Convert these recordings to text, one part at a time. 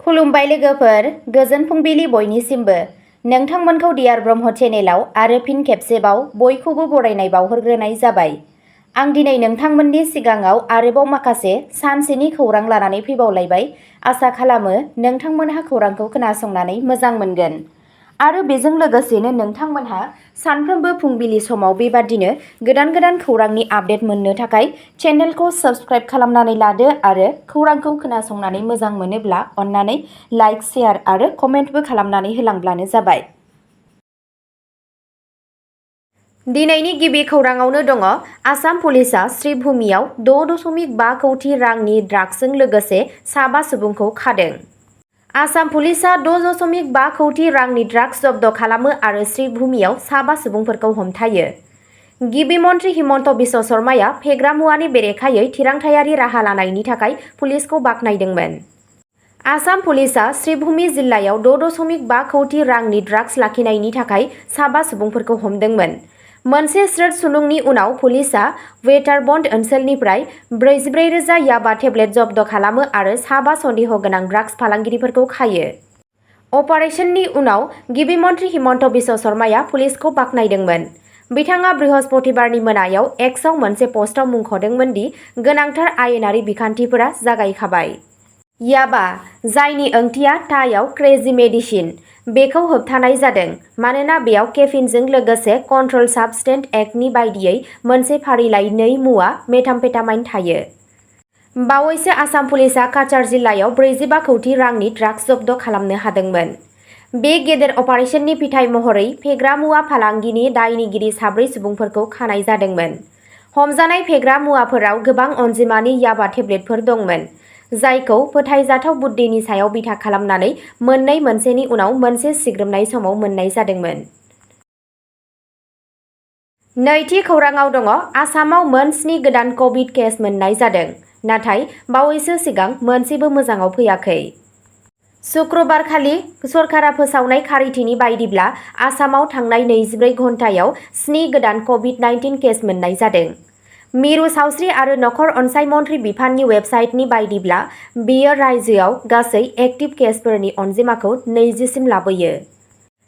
खुलुमबाय लोगोफोर, गोजोन फुंबिलि बयनिसिमबो। नोंथांमोनखौ डियार ब्रह्म चेनेलाव आरो फिन खेबसेबाव बयखौबो बरायनाय बावहरग्रोनाय जाबाय। आं दिनै नोंथांमोननि सिगाङाव आरोबाव माखासे सानसेनि खौरां लानानै फैबावलायबाय। आसा खालामो नोंथांमोनहा खौरांखौ खोनासंनानै मोजां मोनगोन। आरो बेजों लोगोसेनो नोंथांमोनहा सानफ्रोमबो फुंबिलि समाव बेबादिनो गोदान खौरांनि आपडेट मोननो थाखाय चेनेलखौ साबस्क्राइब खालामनानै लादो आरो खौरांखौ खोनासंनानै मोजां मोनोब्ला अन्नानै लाइक, शेयार आरो कमेन्टबो खालामनानै होलांब्लानो जाबाय। दिनैनि गिबि खौराङावनो दङ आसाम पुलिसआ श्रीभूमियाव 6.5 कौटि रांनि ड्राग्सजों लोगोसे 7 सुबुंखौ खादों। आसाम पुलिसआ 6.5 कौटि रांनि ड्राग्स जब्द खालामो आरो श्रीभूमियाव 7 सुबुंफोरखौ हमथायो। गिबि मन्थ्रि हिमन्त बिश्व शर्माया फेग्रा मुवानि बेरेखायै थिरांथायारि राहा लानायनि थाखाय पुलिसखौ बाख्नायदोंमोन। आसाम पुलिसआ श्रीभूमि जिल्लायाव 6.5 कौटि रांनि ड्राग्स लाखिनायनि थाखाय 7 सुबुंफोरखौ हमदोंमोन। मोनसे स्रोत सुलुंनि उनाव पुलिसआ वेटारबन्ड ओनसोलनिफ्राय 44,000 याबा टेब्लेट जब्द खालामो आरो 7 सन्देह गोनां ड्राग्स फालांगिरिफोरखौ खायो। अपारेशननि उनाव गिबि मन्थ्रि हिमन्त बिश्व शर्माया पुलिसखौ बाख्नायदोंमोन। बिथाङा बृहस्पतिबारनि मोनायाव एक्सआव मोनसे पस्टआव मुंख'दोंमोन दि गोनांथार आयेनारि बिखान्थिफोरा जागायखाबाय। याबा, जायनि ओंथिया थाईआव क्रेजी मेडिसिन, बेखौ होबथानाय जादों मानोना बेयाव केफिनजों लोगोसे कन्ट्र'ल्ड साबस्टेन्स एक्टनि बायदियै मोनसे फारिलाइ 2 मुवा मेथाम्फेटामाइन थायो। बावैसो आसाम पुलिसआ काछार जिल्लायाव 45 कौटि रांनि ड्राग्स जब्द खालामनो हादोंमोन। बे गेदेर अपारेशननि फिथाय महरै फेग्रा मुवा फालांगिनि दायनिगिरि 4 सुबुंफोरखौ खानाय जादोंमोन। हमजानाय फेग्रा मुवाफोराव गोबां अनजिमानि याबा टेब्लेटफोर दंमोन, जायखौ फोथायजाथाव बुद्दिनि सायाव बिथा खालामनानै मोनसेनि उनाव मोनसे सिग्रोमनाय समाव मोननाय जादोंमोन। नैथि खौराङाव दङ आसामाव मोन 7 गोदान कभिड केस मोननाय जादों, नाथाय बावैसो सिगां मोनसेबो मोजाङाव फैयाखै। शुक्रबारखालि सरकारा फोसावनाय खारिथिनि बायदिब्ला आसामाव थांनाय 24 घन्टायाव 7 गोदान कभिड-19 केस मोननाय जादों। मिरु सावस्रि आरो नखर अनसायमन्त्रि बिफाननि वेबसाइटनि बायदिब्ला बेयो रायजोआव गासै एक्टिभ केसफोरनि अनजिमाखौ 20 सिम लाबोयो।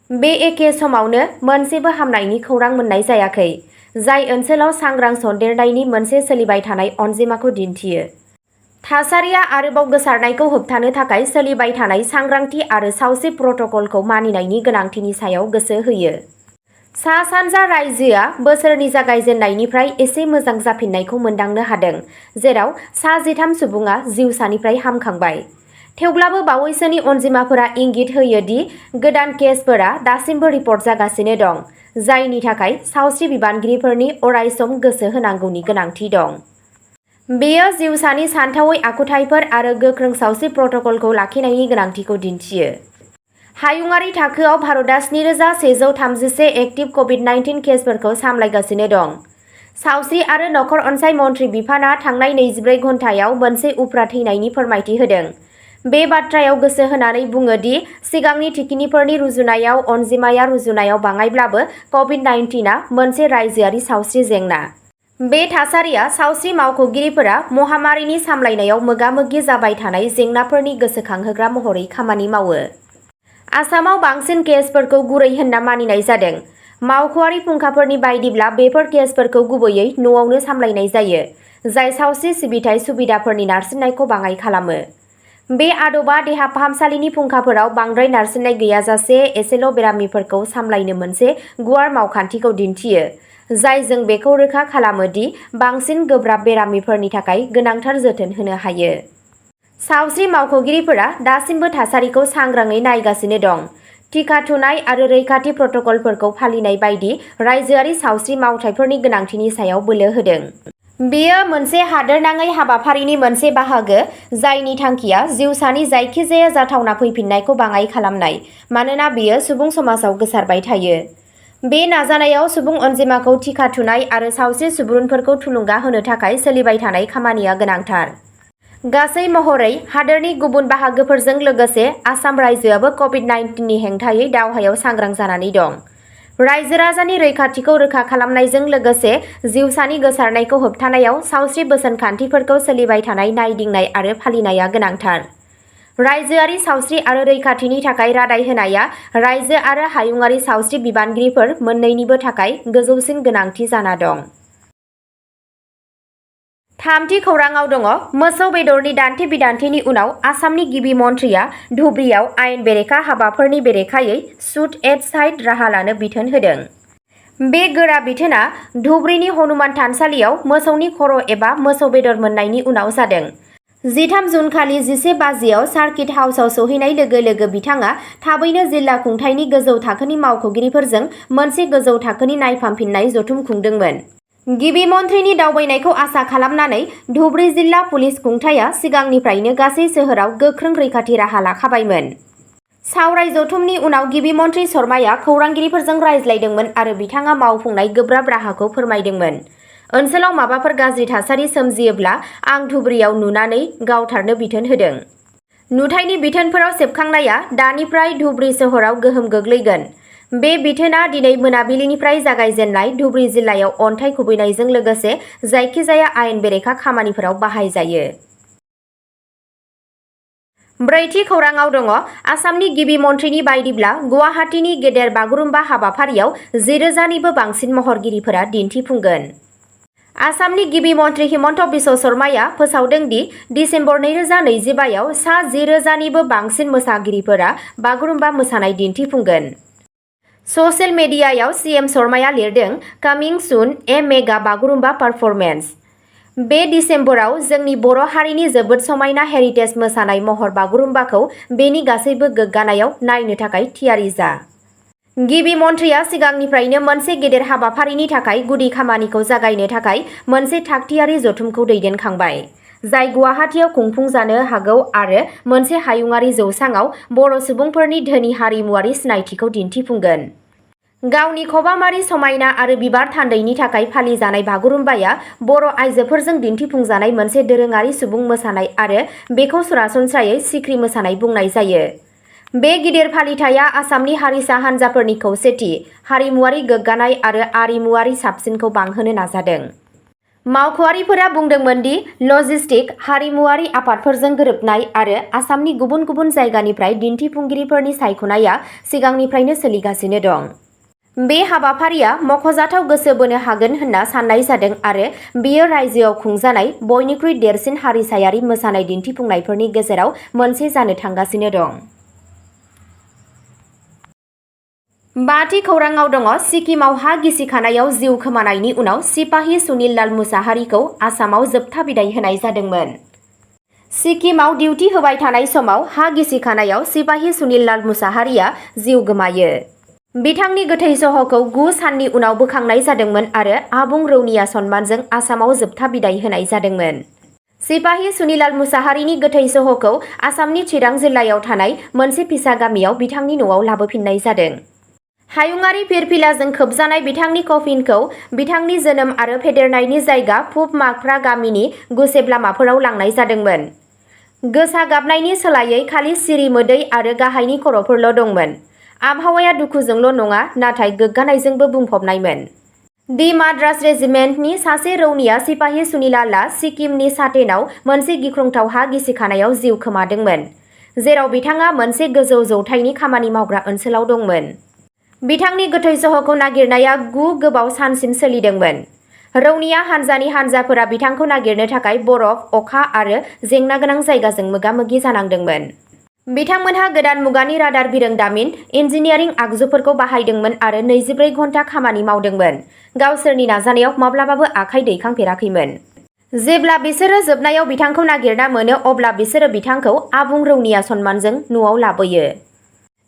बे एखे समावनो मोनसेबो हामनायनि खौरां मोननाय जायाखै, जाय ओनसोलाव सांग्रां सन्देरनायनि मोनसे सोलिबाय थानाय अनजिमाखौ दिन्थियो। थासारिया आरोबाव गोसारनायखौ होबथानो थाखाय सोलिबाय थानाय सांग्रांथि आरो सावस्रि प्रट'कलखौ मानिनायनि गोनांथिनि सायाव गोसो होयो। सा-सानजा रायजोआ बोसोरनि जागायजेन्नायनिफ्राय एसे मोजां जाफिन्नायखौ मोनदांनो हादों, जेराव 13 सुबुङा जिउसानिफ्राय हामखांबाय। थेवब्लाबो बावैसोनि अनजिमाफोरा इंगित होयो दि गोदान केसफोरा दासिमबो रिपर्ट जागासिनो दं, जायनि थाखाय सावस्रि बिबानगिरिफोरनि अरायसम गोसो होनांगौनि गोनांथि दं। बेयो जिउसानि सानथावै आखुथायफोर आरो गोख्रों सावस्रि प्रट'कलखौ लाखिनायनि गोनांथिखौ दिन्थियो। हायुंआरि थाखोआव भारतआ 7,131 एक्टिभ कभिड-19 केसफोरखौ सामलायगासिनो दं। सावस्रि आरो नखर अनसायमन्त्रि बिफानआ थांनाय 24 घन्टायाव मोनसे उफ्रा थैनायनि फोरमायथि होदों। बे बाथ्रायाव गोसो होनानै बुङो दि सिगांनि थिखिनिफोरनि रुजुनायाव अनजिमाया रुजुनायाव बाङाइब्लाबो कभिड-19आ मोनसे रायजोआरि सावस्रि जेंना। बे थासारिया सावस्रि मावख'गिरिफोरा महामारिनि सामलायनायाव मोगा-मोगि जाबाय थानाय जेंनाफोरनि गोसोखांहोग्रा महरै खामानि मावो। आसामाव बांसिन केसफोरखौ गुरै होनना मानिनाय जादों। मावख'आरि फुंखाफोरनि बायदिब्ला बेफोर केसफोरखौ गुबैयै न'आवनो सामलायनाय जायो, जाय सावस्रि सिबिथाइ सुबिदाफोरनि नारसिननायखौ बाङाइ खालामो। बे आदबा देहा फाहामसालिनि फुंखाफोराव बांद्राय नारसिननाय गैयाजासे एसेल' बेरामिफोरखौ सामलायनो मोनसे गुवार मावखान्थिखौ दिन्थियो, जायजों बेखौ रोखा खालामो दि बांसिन गोब्राब बेरामिफोरनि थाखाय गोनांथार जोथोन होनो हायो। सावस्रि मावख'गिरिफोरा दासिमबो थासारिखौ सांग्राङै नायगासिनो दं। टिका थुनाय आरो रैखाथि प्रट'कलफोरखौ फालिनाय बायदि रायजोआरि सावस्रि मावथायफोरनि गोनांथिनि सायाव बोलो होदों। बेयो मोनसे हादोरनाङै हाबाफारिनि मोनसे बाहागो, जायनि थांखिया जिउसानि जायखिजाया जाथावना फैफिन्नायखौ बाङाइ खालामनाय, मानोना बेयो सुबुं समाजाव गोसारबाय थायो। बे नाजानायाव सुबुं अनजिमाखौ टिका थुनाय आरो सावस्रि सुबुरुनफोरखौ थुलुंगा होनो थाखाय सोलिबाय थानाय खामानिया गोनांथार। गासै महरै हादोरनि गुबुन बाहागोफोरजों लोगोसे आसाम रायजोआबो कभिड-19नि हेंथायै दावहायाव सांग्रां जानानै दं। रायजो-राजानि रैखाथिखौ रोखा खालामनायजों लोगोसे जिउसानि गोसारनायखौ होबथानायाव सावस्रि बोसोनखान्थिफोरखौ सोलिबाय थानाय नायदिंनाय आरो फालिनाया गोनांथार। रायजोआरि सावस्रि आरो रैखाथिनि थाखाय रादाय होनाया रायजो आरो हायुंआरि सावस्रि बिबानगिरिफोर मोन्नैनिबो थाखाय गोजौसिन गोनांथि जाना दं। थामथि खौराङाव दङ मोसौ बेदरनि दान्थे बिदान्थेनि उनाव आसामनि गिबि मन्थ्रिया धुब्रीयाव आयेन बेरेखा हाबाफोरनि बेरेखायै सुट एट साइट राहा लानो बिथोन होदों। बे गोरा बिथोना धुब्रीनि हनुमान थानसालियाव मोसौनि खर' एबा मोसौ बेदर मोननायनि उनाव जादों। 13 जुन खालि 11 बाजियाव सार्किट हाउसआव सौहैनाय लोगो लोगो बिथाङा थाबैनो जिल्ला खुंथायनि गोजौ थाखोनि मावख'गिरिफोरजों मोनसे गोजौ थाखोनि नायफामफिननाय जथुम खुंदोंमोन। गिबि मन्थ्रिनि दावबायनायखौ आसा खालामनानै धुब्री जिल्ला पुलिस खुंथाया सिगांनिफ्रायनो गासै सोहोराव गोख्रों रैखाथि राहा लाखाबायमोन। सावराय जथुमनि उनाव गिबि मन्थ्रि शर्माया खौरांगिरिफोरजों रायज्लायदोंमोन आरो बिथाङा मावफुंनाय गोब्राब राहाखौ फोरमायदोंमोन। ओनसोलाव माबाफोर गाज्रि थासारि सोमजियोब्ला आं धुब्रीयाव नुनानै गावथारनो बिथोन होदों। नुथायनि बिथोनफोराव सेबखांनाया दानिफ्राय धुब्री सोहोराव गोहोम गोग्लैगोन। बे बिथोनआ दिनै मोनाबिलिनिफ्राय जागायजेन्नाय धुब्री जिल्लायाव अन्थाइ खुबैनायजों लोगोसे जायखिजाया आयेन बेरेखा खामानिफोराव बाहायजायो। ब्रैथि खौराङाव दङ आसामनि गिबि मन्थ्रिनि बायदिब्ला गुवाहाटीनि गेदेर बागुरुम्बा हाबाफारियाव 10,000निबो बांसिन महरगिरिफोरा दिन्थिफुंगोन। आसामनि गिबि मन्थ्रि हिमन्त बिश्व शर्माया फोसावदों दि दिसेम्बर 2025आव सा 10,000निबो बांसिन मोसागिरिफोरा बागुरुम्बा मोसानाय दिन्थिफुंगोन। ससियेल मिडियायाव सीएम शर्माया लिरदों कामिं सुन ए मेगा बागुरुम्बा पारफरमेन्स। बे दिसेम्बराव जोंनि बर' हारिनि जोबोद समायना हेरिटेज मोसानाय महर बागुरुम्बाखौ बेनि गासैबो गोग्गानायाव नायनो थाखाय थियारि जा। गिबि मन्थ्रिया सिगांनिफ्रायनो मोनसे गेदेर हाबाफारिनि थाखाय गुदि खामानिखौ जागायनो थाखाय मोनसे थागथियारि जथुमखौ दैदेनखांबाय, जाय गुवाहाटीआव खुंफुंजानो हागौ आरो मोनसे हायुंआरि जौसाङाव बर' सुबुंफोरनि धोनि हारिमुआरि सिनायथिखौ दिन्थिफुंगोन। गावनि खबामारि समायना आरो बिबार थान्दैनि थाखाय फालिजानाय बागुरुम्बाया बर' आइजोफोरजों दिन्थिफुंजानाय मोनसे दोरोङारि सुबुं मोसानाय आरो बेखौ सरासनस्रायै सिख्रि मोसानाय बुंनाय जायो। बे गिदिर फालिथाइया आसामनि हारिसा हान्जाफोरनि खौसेथि, हारिमुआरि गोग्गानाय आरो आरिमुआरि साबसिनखौ बांहोनो नाजादों। मावख'आरिफोरा बुंदोंमोन दि लजिस्टिक, हारिमुआरि आफादफोरजों गोरोबनाय आरो आसामनि गुबुन गुबुन जायगानिफ्राय दिन्थिफुंगिरिफोरनि सायख'नाया सिगांनिफ्रायनो सोलिगासिनो दं। बे हाबाफारिया मख'जाथाव गोसो बोनो हागोन होनना साननाय जादों आरो बेयो रायजोआव खुंजानाय बयनिख्रुइ देरसिन हारिसायारि मोसानाय दिन्थिफुंनायफोरनि गेजेराव मोनसे जानो थांगासिनो दं। बाथि खौराङाव दङ सिक्किमाव हा गिसिखानायाव जिउ खोमानायनि उनाव सिपाहि सुनिल मुसाहारिखौ आसामाव जोबथा बिदाय होनाय जादोंमोन। सिक्किमाव डिउटि होबाय थानाय समाव हा गिसिखानायाव सिपाहि सुनिल मुसाहारिया जिउ गोमायो। बिथांनि गोथै सह'खौ 9 साननि उनाव बोखांनाय जादोंमोन आरो आबुं रौनिया सन्मानजों आसामाव जोबथा बिदाय होनाय जादोंमोन। सिपाहि सुनिल मुसाहारिनि गोथै सह'खौ आसामनि चिरां जिल्लायाव थानाय मोनसे फिसा गामियाव बिथांनि न'आव लाबोफिननाय जादों। हायुंआरि फिरफिलाजों खोबजानाय बिथांनि कफिनखौ बिथांनि जोनोम आरो फेदेरनायनि जायगा पुब माख्रा गामिनि गुसेब लामाफोराव लांनाय जादोंमोन। गोसा गाबनायनि सोलायै खालि सिरि मोदै आरो गाहायनि खर'फोरल' दंमोन। आबहावाया दुखुजोंल' नङा नाथाय गोग्गानायजोंबो बुंफबनायमोन। दि माद्रास रेजिमेन्टनि सासे रौनिया सिपाहि सुनिलालआ सिक्किमनि साटेनाव मोनसे गिख्रंथाव हा गिसिखानायाव जिउ खोमादोंमोन, जेराव बिथाङा मोनसे गोजौ जौथायनि खामानि मावग्रा ओनसोलाव दंमोन। बिथांनि गोथै सह'खौ नागिरनाया 9 गोबाव सानसिम सोलिदोंमोन। रौनिया हान्जानि हान्जाफोरा बिथांखौ नागिरनो थाखाय बरफ, अखा आरो जेंनागोनां जायगाजों मोगा-मोगि जानांदोंमोन। बिथांमोनहा गोदान मुगानि रादार बिरोंदामिन, इन्जिनियारिं आगजुफोरखौ बाहायदोंमोन आरो 24 घन्टा खामानि मावदोंमोन, गावसोरनि नाजानायाव माब्लाबाबो आखाइ दैखांफेराखैमोन। जेब्ला बिसोरो जोबनायाव बिथांखौ नागिरना मोनो अब्ला बिसोरो बिथांखौ आबुं रौनिया सन्मानजों न'आव लाबोयो।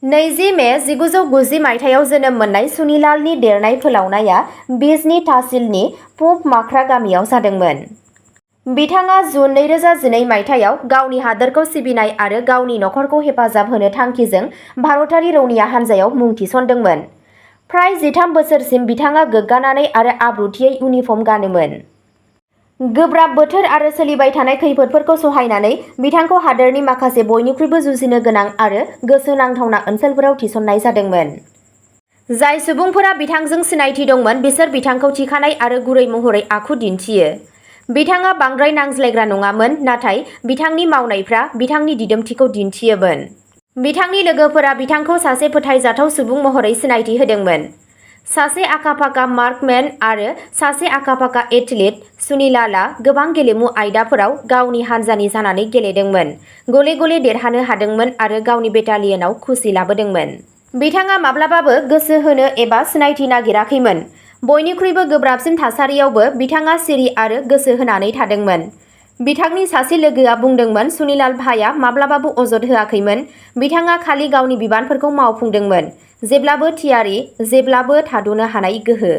20 मे 1990 मायथाइयाव जोनोम मोननाय सुनिलालनि देरनाय फोलावनाया बिजनी तहसीलनि पुब माख्रा गामियाव जादोंमोन। बिथाङा जुन 2012 मायथाइयाव गावनि हादोरखौ सिबिनाय आरो गावनि नखरखौ हेफाजाब होनो थांखिजों भारतारि रौनिया हान्जायाव मुं थिसनदोंमोन। फ्राय 13 बोसोरसिम बिथाङा गोग्गानानै आरो आब्रुथियै इउनिफर्म गानोमोन। गोब्राब बोथोर आरो सोलिबाय थानाय खैफोदफोरखौ सहायनानै बिथांखौ हादोरनि माखासे बयनिख्रुइबो जुजिनो गोनां आरो गोसो नांथावना ओनसोलफोराव थिसननाय जादोंमोन। जाय सुबुंफोरा बिथांजों सिनायथि दंमोन बिसोर बिथांखौ थिखानाय आरो गुरै महरै आखु दिन्थियो। बिथाङा बांद्राय नांज्लायग्रा नङामोन, नाथाय बिथांनि मावनायफ्रा बिथांनि दिदोमथिखौ दिन्थियोमोन। बिथांनि लोगोफोरा बिथांखौ सासे फोथायजाथाव सुबुं महरै सिनायथि होदोंमोन। सासे आखा-फाखा मार्कमेन आरो सासे आखा-फाखा एथलीट, सुनीलालआ गोबां गेलेमु आयदाफोराव गावनि हानजानि जानानै गेलेदोंमोन, गले-गले देरहानो हादोंमोन आरो गावनि बेटालियनआव खुसि लाबोदोंमोन। बिथाङा माब्लाबाबो गोसो होनो एबा सिनायथि नागिराखैमोन। बयनिख्रुइबो गोब्राबसिन थासारियावबो बिथाङा सिरि आरो गोसो होनानै थादोंमोन। बिथांनि सासे लोगोआ बुंदोंमोन सुनीलाल भाइआ माब्लाबाबो अजद होआखैमोन, बिथाङा खालि गावनि बिबानफोरखौ मावफुंदोंमोन, जेब्लाबो थियारि, जेब्लाबो थाद'नो हानाय गोहो।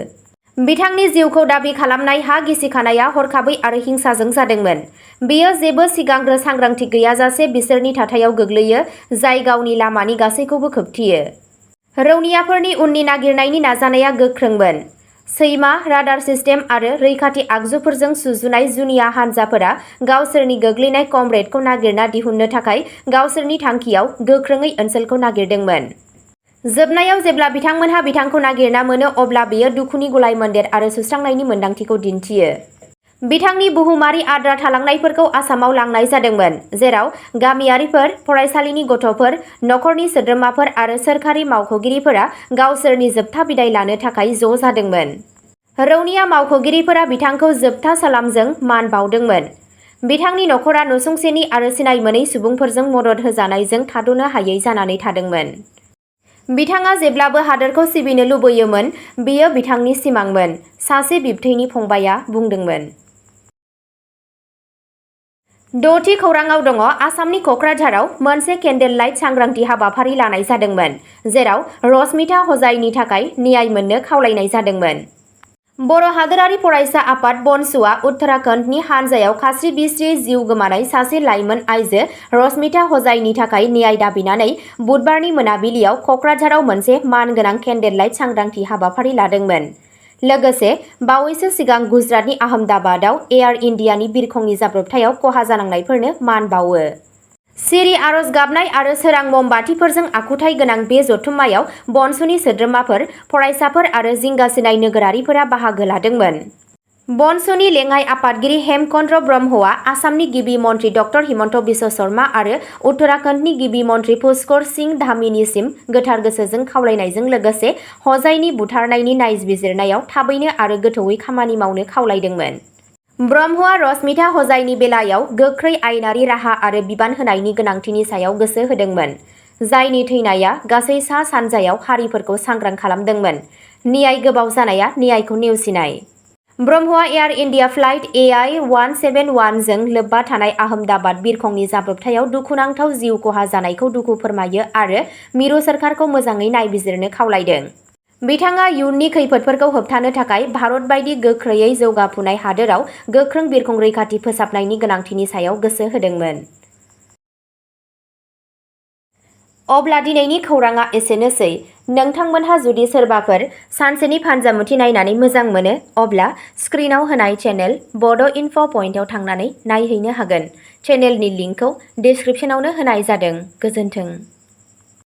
बिथांनि जिउखौ दाबि खालामनाय हा गिसिखानाया हरखाबै आरो हिंसाजों जादोंमोन। बेयो जेबो सिगांग्रो सांग्रांथि गैयाजासे बिसोरनि थाथायाव गोग्लैयो, जाय गावनि लामानि गासैखौबो खोबथियो। रौनियाफोरनि उननि नागिरनायनि नाजानाया गोख्रोंमोन। सैमा, राडार सिस्टेम आरो रैखाथि आगजुफोरजों सुजुनाय जुनिया हानजाफोरा गावसोरनि गोग्लैनाय कमरेडखौ नागिरना दिहुननो थाखाय गावसोरनि थांखियाव गोख्रोङै ओनसोलखौ नागिरदोंमोन। जोबनायाव जेब्ला बिथांमोनहा बिथांखौ नागिरना मोनो अब्ला बेयो दुखुनि गलायमोन्देर आरो सुस्रांनायनि मोन्दांथिखौ दिन्थियो। बिथांनि बुहुमारि आद्रा थालांनायफोरखौ आसामाव लांनाय जादोंमोन, जेराव गामियारिफोर, फरायसालिनि गथ'फोर, नखरनि सोद्रोमाफोर आरो सोरखारि मावख'गिरिफोरा गावसोरनि जोबथा बिदाइ लानो थाखाय ज' जादोंमोन। रौनिया मावख'गिरिफोरा बिथांखौ जोबथा सालामजों मान बावदोंमोन। बिथांनि नखरा नसुंसेनि आरो सिनाय मोनै सुबुंफोरजों मदद होजानायजों थाद'नो हायै जानानै थादोंमोन। बिथाङा जेब्लाबो हादोरखौ सिबिनो लुबैयोमोन, बेयो बिथांनि सिमांमोन, सासे बिबथैनि फंबायआ बुंदोंमोन। 6थि खौरांआव दङ आसामनि क'क्राझाराव मोनसे केन्डेल लाइट सांग्रांथि हाबाफारि लानाय जादोंमोन, जेराव रश्मिता हजाईनि थाखाय न्याय मोननो खावलायनाय जादोंमोन। बर' हादोरारि फरायसा आफाद बनसुआ उत्तराखन्डनि हानजायाव खास्रि-बिस्रियै जिउ गोमानाय सासे लाइमोन आइजो रश्मिता हजाईनि थाखाय न्याय दाबिनानै बुधबारनि मोनाबिलियाव क'क्राझाराव मोनसे मानगोनां केन्डेल लाइट सांग्रांथि हाबाफारि लादोंमोन। लोगोसे बावैसो सिगां गुजरातनि आहमदाबादआव एयार इन्डियानि बिरखंनि जाब्रबथायाव खहा जानांनायफोरनो मान बावो। सिरि आरज गाबनाय आरो सोरां मम बाथिफोरजों आखुथाय गोनां बे जथुम्मायाव बनसुनि सोद्रोमाफोर, फरायसाफोर आरो जिंगासिनाय नोगोरारिफोरा बाहागो लादोंमोन। बनसुनि लेङाइ आफादगिरि हेमचन्द्र ब्रह्मआ आसामनि गिबि मन्थ्रि डक्टर हिमन्त बिश्व शर्मा आरो उत्तराखन्डनि गिबि मन्थ्रि पुष्कर सिंह धामीनिसिम गोथार गोसोजों खावलायनायजों लोगोसे हजाईनि बुथारनायनि नायबिजिरनायाव थाबैनो आरो गोथौवै खामानि मावनो खावलायदोंमोन। ब्रह्मआ रश्मिता हजाईनि बेलायाव गोख्रै आयेनारि राहा आरो बिबान होनायनि गोनांथिनि सायाव गोसो होदोंमोन, जायनि थैनाया गासै सा-सानजायाव हारिफोरखौ सांग्रां खालामदोंमोन। न्याय गोबाव जानाया न्यायखौ नेवसिनाय। ब्रह्मआ एयार इन्डिया फ्लाइट AI-171 जों लोब्बा थानाय आहमदाबाद बिरखंनि जाब्रबथायाव दुखुनांथाव जिउ खहा जानायखौ दुखु फोरमायो आरो मिरु सोरखारखौ मोजाङै नायबिजिरनो खावलायदों। बिथाङा इयुननि खैफोदफोरखौ होबथानो थाखाय भारत बायदि गोख्रैयै जौगाफुनाय हादोराव गोख्रों बिरखं रैखाथि फोसाबनायनि गोनांथिनि सायाव गोसो होदोंमोन। अब्ला दिनैनि खौरांआ एसेनोसै। नोंथांमोनहा जुदि सोरबाफोर सानसेनि फानजामुथि नायनानै मोजां मोनो, अब्ला स्क्रिनाव होनाय चेनेल बड' इनफ' पइन्टआव थांनानै नायहैनो हागोन। चेनेलनि लिंकखौ डिस्क्रिप्शनावनो होनाय जादों। गोजोन्थों।